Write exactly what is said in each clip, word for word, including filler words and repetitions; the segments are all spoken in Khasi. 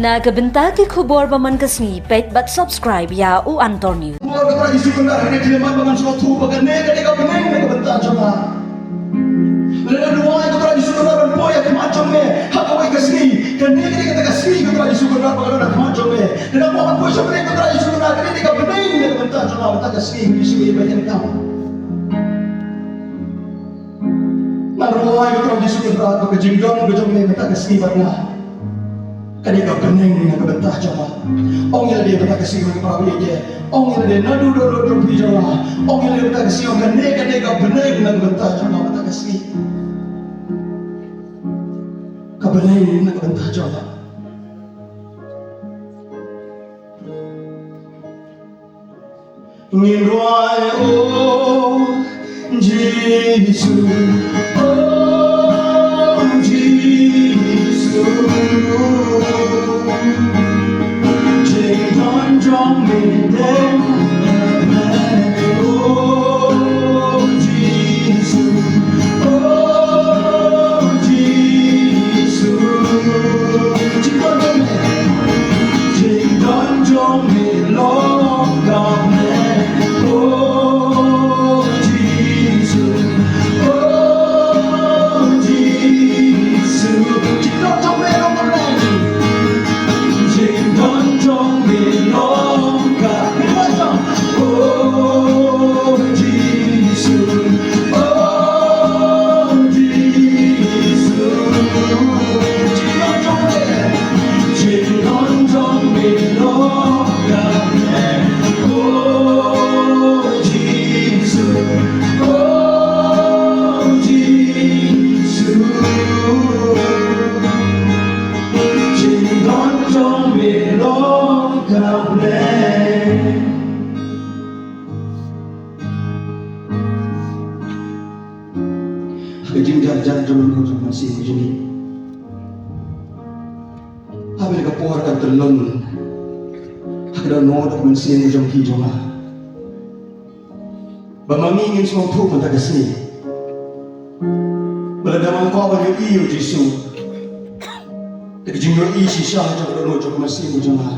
Na ka bynta ki khubor ba man ka sngi, peit bad subscribe ïa U Antor News. Khubor ka Trai Jisu Kynrad, ha kane ka jingmut ba ngan sngewthuh ba kane ka dei ka bneng na ka bynta jong nga. Lada duwai ka Trai Jisu Kynrad ban poi ha khmat jong me ha kawei ka sngi, kane ka dei kata ka sngi ka Trai Jisu Kynrad ba ka don ha khmat jong me. Lada kwah ban poi sha bneng ka Trai Jisu Kynrad, kane ka dei ka bneng na ka bynta jong nga, bynta ka sngi ka Jisu ïa ba ïa ka. Ngan duwai ka Trai Jisu Kynrad ba ka jingdon ka jong me bynta ka sngi bad nga ka dei ka bneng na ka bynta jong nga. Ong ïa lade bynta ka sngi, ko para bangeit. Ong ïa lade naduh dohnud jong phi jong nga. Ong ïa lade bynta ka sngi, ong kane ka dei ka bneng na ka bynta jong nga bynta ka sngi. Ka bneng na ka bynta jong nga. Ngin duwai, oh Jisu, oh Jisu. Jingdon jong me dei, oh Jisu, oh Jisu. Jingdon jong me, jingdon jong me long kane. Oh Jisu, oh Jisu. Jingdon jong me long kane. Jingdon jong me long kane. Oh Jisu, oh Jisu. Jingdon jong me, jingdon jong me long kane. Oh Jisu, oh Jisu. Jingdon jong me long ka bneng. Ha ka jingjar jar jong ka mynsiem jong ngi. Haba ka por kan tyllun ha ka dohnud ka mynsiem jong phi jong nga. Ba ma ngi ngin sngewthuh mynta ka sngi ba lada ma ngi kwah ban ïohi ïa u Jisu, da ka jingïohi shisha jong ka dohnud jong ka mynsiem jong nga.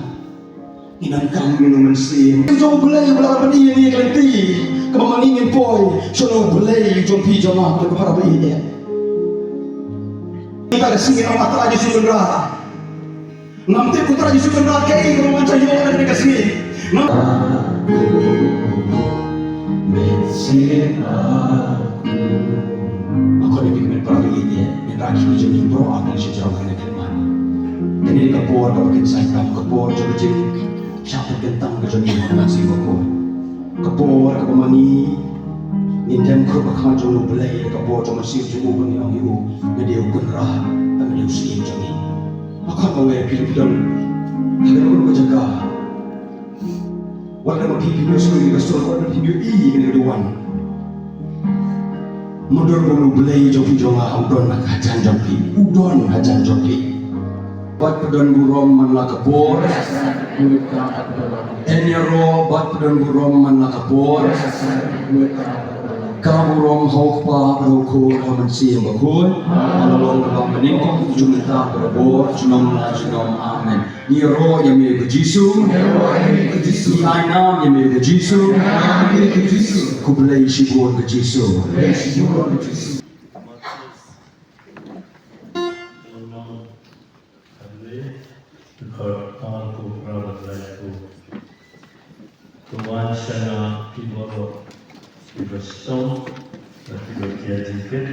Ngin nang kam ïa u Mynsiem jong U Blei ba la pyni ïa ngi ka lynti kaba ma ngi ngin poi sha U Blei jong phi jong nga, ko para bangeit. Mynta ka sngi ngin ong, A Trai Jisu Kynrad, ngam tip ko Trai Jisu Kynrad kaei kaba ngan sa ïoh ha kane ka sngi. Ngam Mynsiem. Akor ïa phi, ko para bangeit, ngin rah ki jingim baroh ar tylli shi jrong ha kane ka khmat. Kane ka por kaba kin sa kam, ka por jong ka jingshah pynkyntang ka jong ngi ha ka Mynsiem Bakhuid. Ka por kaba ma ngi ngin dem khrup ha khmat jong U Blei, ka por jong ka mynsiem jong u ba ngin ong ïa u, nga dei u Kynrad, nga dei u Syiem jong ngi. Akor ba nga ïa phi, phi don ha kano kano ka jaka. Wat la ma phi phi ïohsngew ïa ka sur, wat la phi ïohi ïa kane ka duwan. Mutdur ba U Blei jong phi jong nga u don hajan jong phi, u don hajan jong phi. Bat pdon burom man la ka por. Yn ïaroh, bat pdon burom man la ka por. Ka burom ha U Kpa, ha U Khun, ha U Mynsiem Bakhuid. Ha la long kaba nyngkong, jong mynta, barabor, junom la junom. Amen. Ngi ïaroh ïa me ko Jisu. Ngi ainam ïa me ko Jisu. Khublei shibun ko Jisu. Ka wan sha nga phi baroh kiba shitom bad kiba kiar jingkit,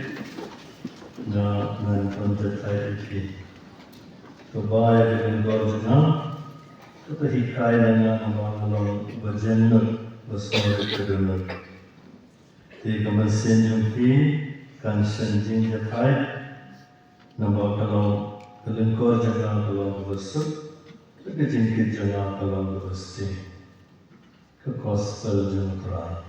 nga ngan pynjahthait ïa phi. Kaba ïa ka lynter jong nga, kaba hikai na nga namar nga long uba jemnud, uba sngewrit ka dohnud. Te ka mynsiem jong phi kan sngewthuh jingïakhih, namar ka long ka lyngkor jong nga ka long kaba suk, ka jingkit jong nga ka long kaba sting. Ka gospel jong u Trai.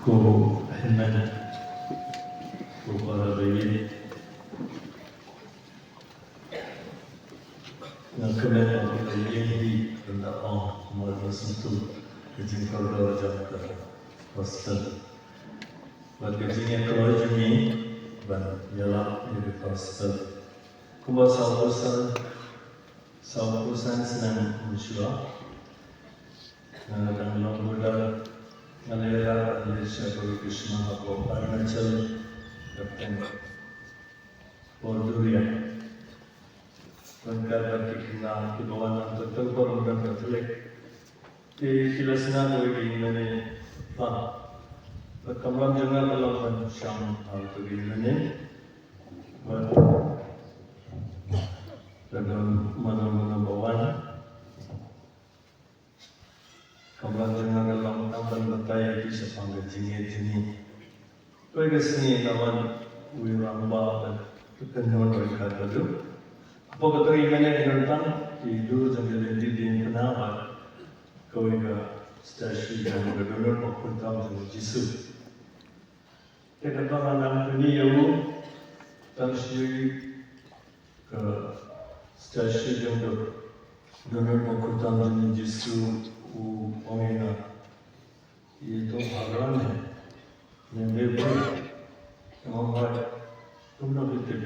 Ko hynmen, ko para bangeit, nga kmen ba ngi la ïeng hi ban da ong kumba la sngewthuh ka jingkordor jong ka gospel. Bad ka jingïakhun jong ngi ban ïalap ïa ka gospel. Kumba saw phew san, saw phew san snem mynshuwa, nga dang long brother, nga la ïarap ban leit sha ka Krishna hapoh Arunachal, ka pdeng Borduria. Ryngkat bad ki khynnah kiba wan na ka Tyrpor Modern Catholic. Te ki la sngew ïa kine ki, pa. Bad ka kamram jong nga ka long ban shong ha kine ki. Bad ka don mano mano ba wan. Ka kamram jong nga ka long tang ban batai ïa ki shaphang ka jingngeit jong ngi. Kawei ka sngi la wan uwei u rangbah bad ka kynhun ryngkat bad u. Hapoh ka trai mynne ka don tang ki dur jong ka lynti diengphna bad kawei ka statue jong ka dohnud bakhraw tam jong u Jisu. Te katba nga dang pyni ïa u, tang shu ïohi ka statue jong ka dohnud bakhraw tam jong u Jisu, u ong ïa nga, "ये तो भगवान है, मैं बेवकूफ हूँ।" Nga ong, "Kumno phi tip?"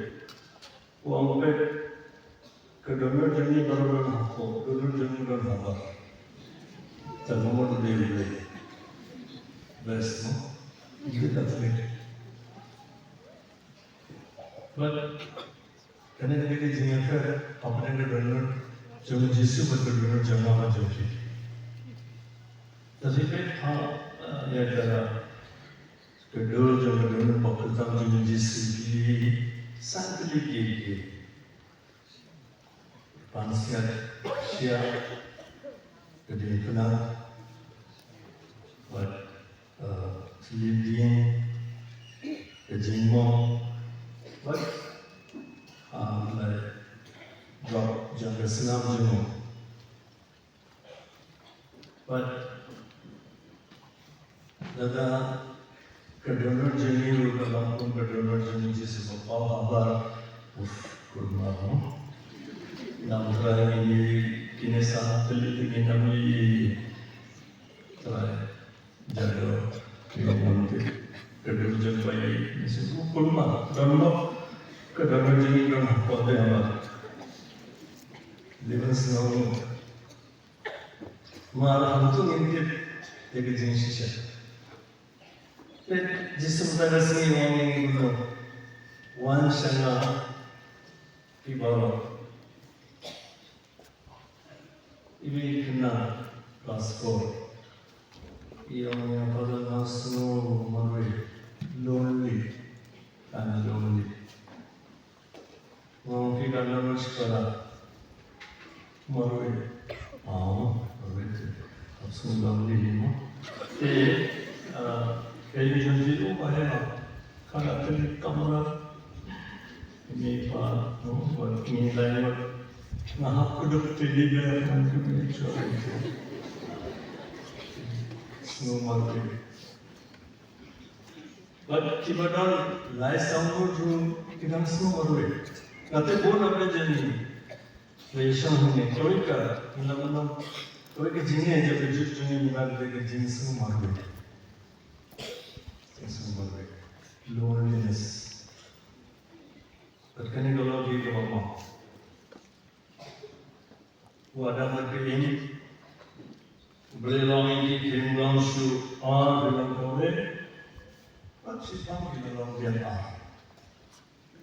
U ong, "Peit, ka dohnud jong ngi baroh don hapoh, dohnud jong ngi don habar." Te nga mut u dei U Blei. Best, no? Kita tu ni. But kane ka dei ka jingïapher hapdeng ka dohnud jong u Jisu bad ka dohnud jong nga bad jong phi. Te phi peit ha, eh, ïa ka, ka dur jong ka dohnud bakhraw tam jong u Jisu, ki san tylli ki, ki pansngiat, shyiap, ka diengphna, bad, eh, tylli dieng, ka jingmong, bad, ah, like, drop jong ka snam jong u. Bad lada ka dohnud jong ngi ruh ka long kum ka dohnud jong u Jisu ba paw habar, uf, kulmar mo. Nam Trai ngi, kine san tylli te ngin ym ïohi. Trai, jado, ngi ong te ka dur jong phi, ngi shu kulmar, don mo ka dohnud jong ngi don hapoh te habar. Liban sngewbha. Namar hangto ngin tip ïa ka jingshisha. Peit, Jisu mynta ka sngi u ong ïa ngi kumno, "Wan sha nga phi baroh." Iwei i khynnah klas four i ong ïa nga, "Father, nga sngew marwei, lonely, kinda lonely." Nga ong, "Phi dang don shipara?" "Marwei." "Oh, marwei te hap sngew lonely hi mo." Te, ah, ka ïing jong phi, "Oh, ba heh, kane ka kamra." Ine i pa, no, wat ngi lai wat. Nga hap kdup teddy bear, ngan kdup ïa u. Sngew marwei. Bad kiba don lai saw ngut ruh ki dang sngew marwei. Kata bun na pdeng jong ngi. Ba ïa shong hangne, kawei ka, ngi la ong, kawei ka jingeh jong ka juk jong ngi mynta ka dei ka jingsngew marwei. Jingsngew marwei. Loneliness. Bad kane ka long ka bamah. U Adam bad ka Eve, U Blei u ong ïa ki, kim long shuh ar, ki long kawei. Bad shiphang ki la long biang ar.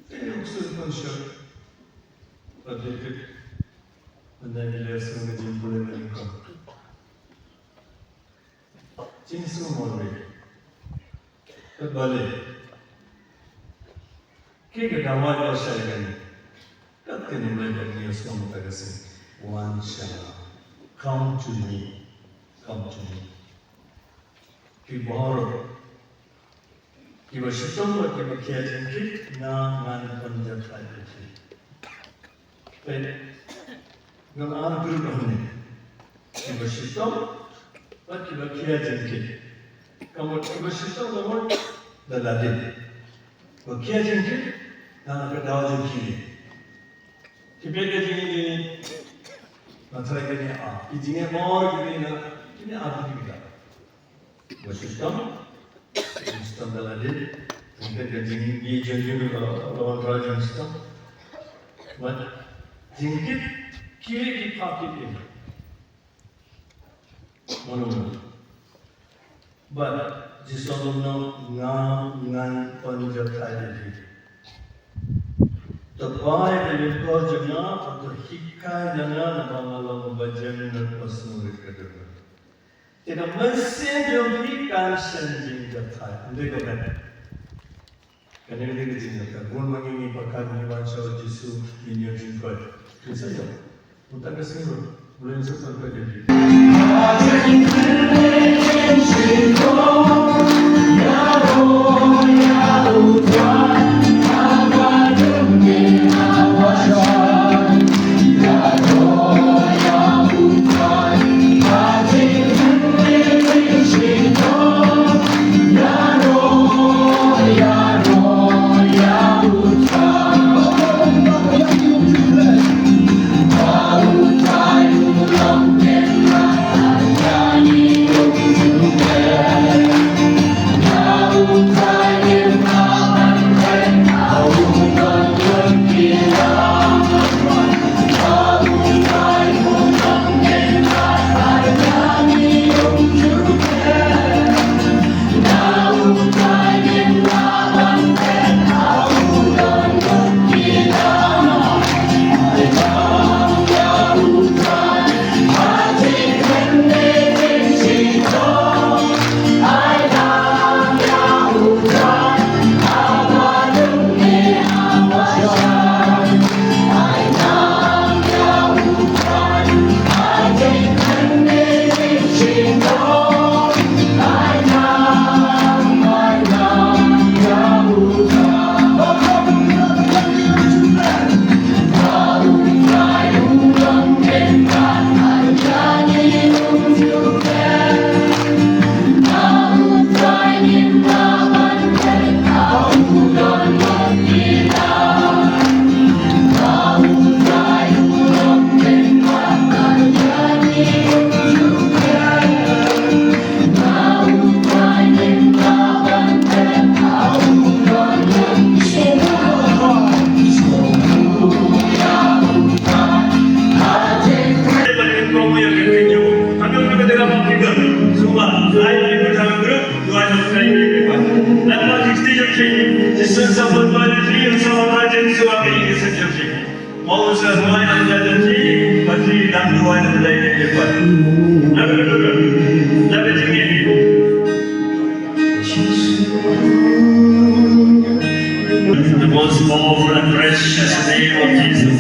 Te u Jisu u pynshoh. Bad u tip. Mynta ngi la sngewbha jingpule mynnyngkong. Jingsngew marwei. Kat balei? Ki ka dawai ba shai kane. Kat kane, Blei ba ngi ïohsngew mynta ka sngi. Wan sha nga. Come to me. Come to me. Phi baroh kiba shitom bad kiba khia jingkit, nga ngan pynjahthait ïa phi. Peit, ngan ar group hangne. Kiba shitom bad kiba khia jingkit. Ka mut kiba shitom ka mut da lade. Ba khia jingkit na ka daw jong ki. Ki peit ka jingkit, na trai kane a. Ki jingkit bor ki na, kine a ki da. Ba shitom Jingshitom da lade, jingkit ka jingïeit jong u, ka la wan trai jingshitom. Bad jingkit ki, ki pha ki im. Mano mano. Bad Jisu ong, nga, ngan pynjahthait ïa phi. To bai ïa ka lynti jong nga, to hikai ïa nga, naba nga long uba jngai na ka sngi ka duna. Te ka mynsiem jong phi kan shem jingjahthait. Ym dei ka met. Kane ka dei ka jingïathuh. Bun ma ngi ngi pyrkhat ngi wan sha u Jisu, ngi ñiew jingkoit. Phin sa ïoh. Mynta ka sngi ruh, u Blei un sa pynkoit ïa phi. The most powerful and precious name of Jesus.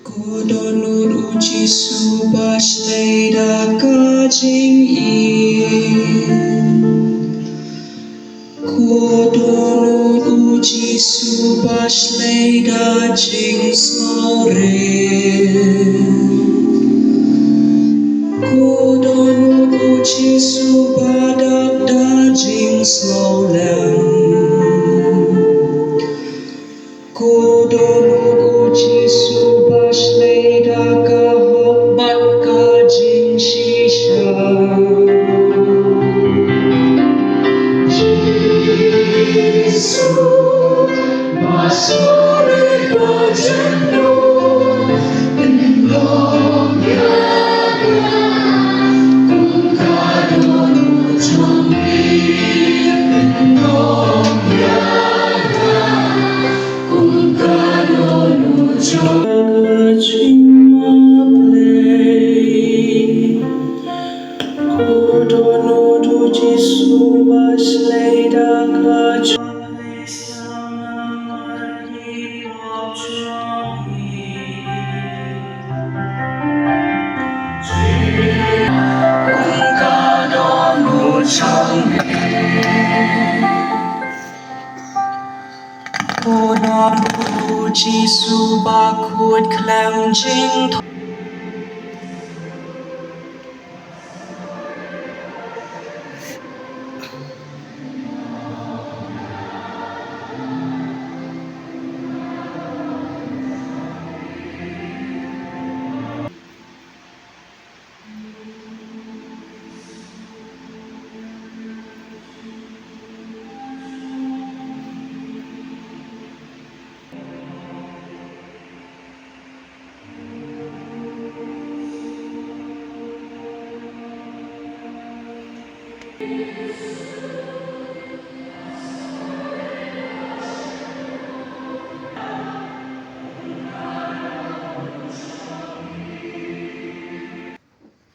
Ko don nud u Jisu ba shlei da ka jingim. Ko don nud u Jisu ba shlei da jingsngewrit. Ko don nud u Jisu ba dat da jingsngewlem. Ko don nud u Jisu ba shlei da ka hok bad ka jingshisha. Jisu ba shlei da ka Jisu ba kut khlem jingthoh.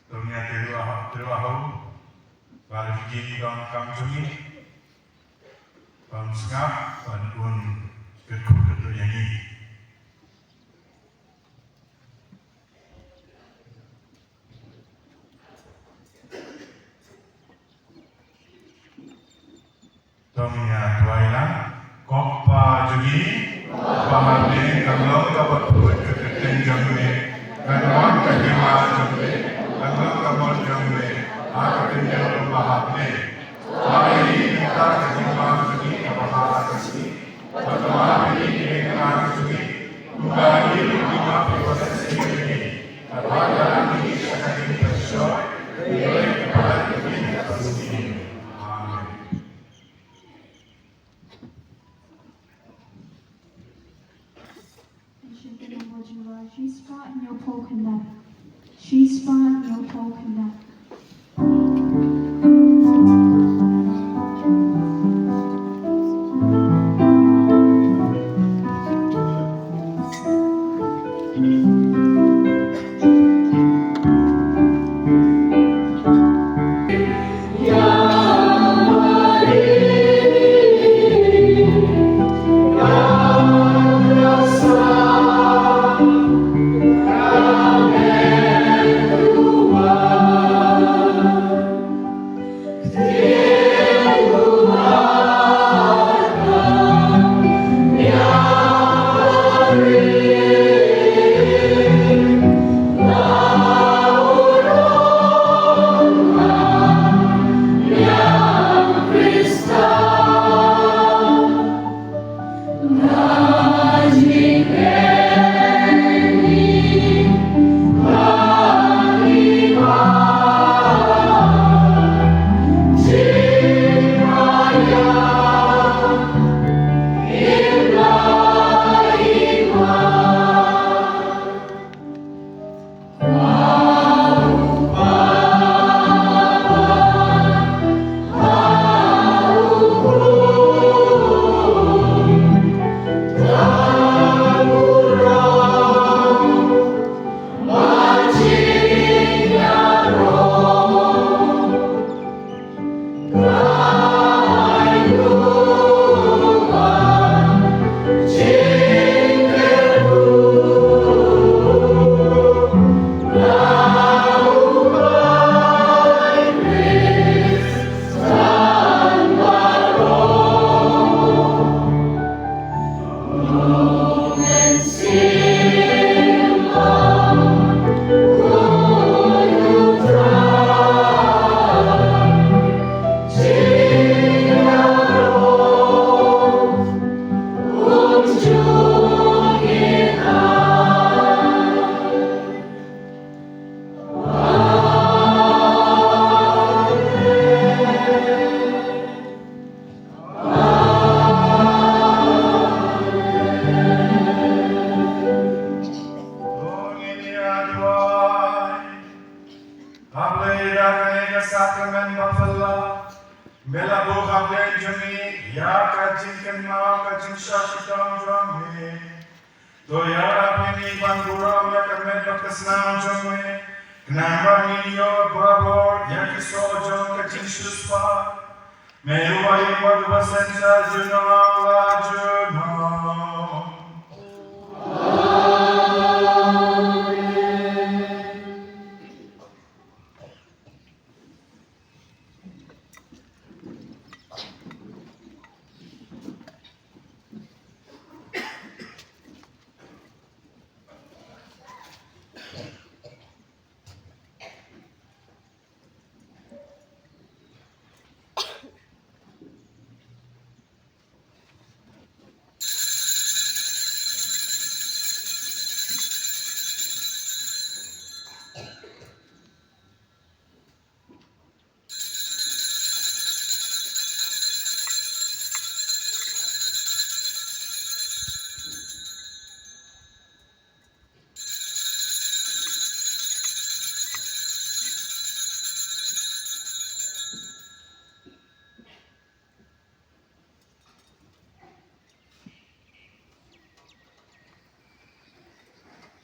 Tang ïa ki riewhah, ki riewhah, ba la ki jingdonkam jong ngi, ban sngap, ban bun kyrkhu kyrdoh ïa ngi. Tang ïa duwai lang. Ko Kpa jong ngi, uba ha bneng, kan long kaba khuid ka kyrteng jong me, kan wan ka hima jong me, kan long ka mon jong me ha ka khyndew kumba ha bneng. Ai ïa ngi mynta ka jingbam jong ngi kaba ha ka sngi, bad map ïa ngi ki bynta jong ngi, kumba ngi ruh ngi map ïa ki bym bapher ïa ngi, bad wat la ngi sha ka jingpynshoi, hynrei khlad ïa ngi na ka sngi. Amen. Shispah hynñiewphew khyndai. Shispah hynñiewphew khyndai. Hapdeng ïa kane ka sakramen baphylla, me la buh hapdeng jong ngi ïa ka jingkynmaw ka jingshah shitom jong me. To ïarap ïa ngi ban burom ïa ka met bad ka snam jong me, khnang ba ngin ïoh barabor ïa ki soh jong ka jingsngewsih. May ruh ïa u ba synshar junom la junom.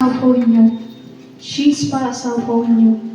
Sawphew hynñiew. Shispah sawphew hynñiew.